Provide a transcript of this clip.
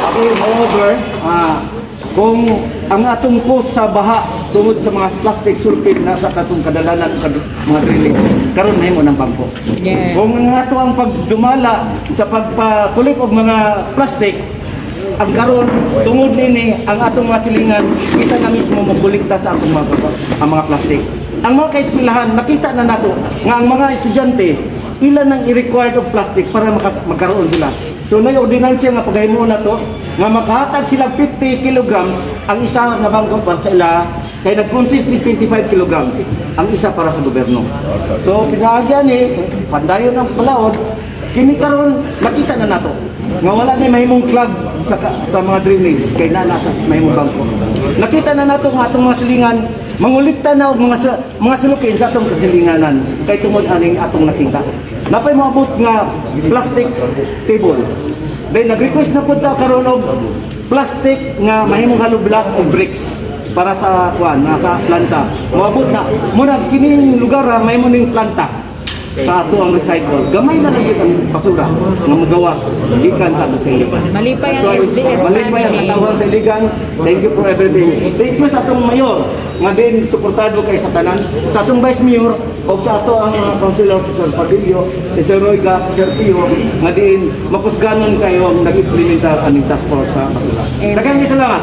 Okay, moreover, kung ang atong cause sa baha tungod sa mga plastic sulfate nasa katong kadalanan mga drilling, karon mahimo ng bangko. Kung ang ato ang pagdumala sa pagpakulik og mga plastic, ang karon tungod nini ang atong mga silingan, kita na mismo magkulikta sa atong mga ang mga plastic. Ang mga kaeskwelahan, nakita na nato nga ang mga estudyante, ilan ang i-required og plastic para magkaroon sila. So nay ordinansya nga paghimuon nato nga makahatag sila 50 kilograms ang isa nga bangko para sa ila, kay nag-consist ni 25 kilograms ang isa para sa gobyerno. So pinaagyan ni pandayon ang palaod kini. Karon nakita na nato nga wala na mahimong clog sa mga drainage kay na nasa mahimong bangko. Nakita na nato nga atong mga silingan mangulikta na og mga sulukin sa atong kasilinganan kay tungod aning atong nakita. Napay moabot nga plastic table. Then nag-request na pud ta karon og plastic nga mahimong hollow block o bricks para sa kuan na sa planta. Moabot na muna kining lugar ha, mahimo ning planta sa ato ang recycle. Gamay na lang gyud ang basura nga magawas gikan sa atong sa Iligan. Malipay ang That's why, SDS malipay ang family. katawhan sa Iligan. Thank you for everything. Thank you sa atong mayor nga din suportado kay sa tanan, sa atong vice mayor o sa ato ang mga councilor, si Sir Padillo, si Sir Royga, si Sir Pio, nga din makusganon kayo ang nag-implementar aning task force sa basura. Amen. Daghang salamat.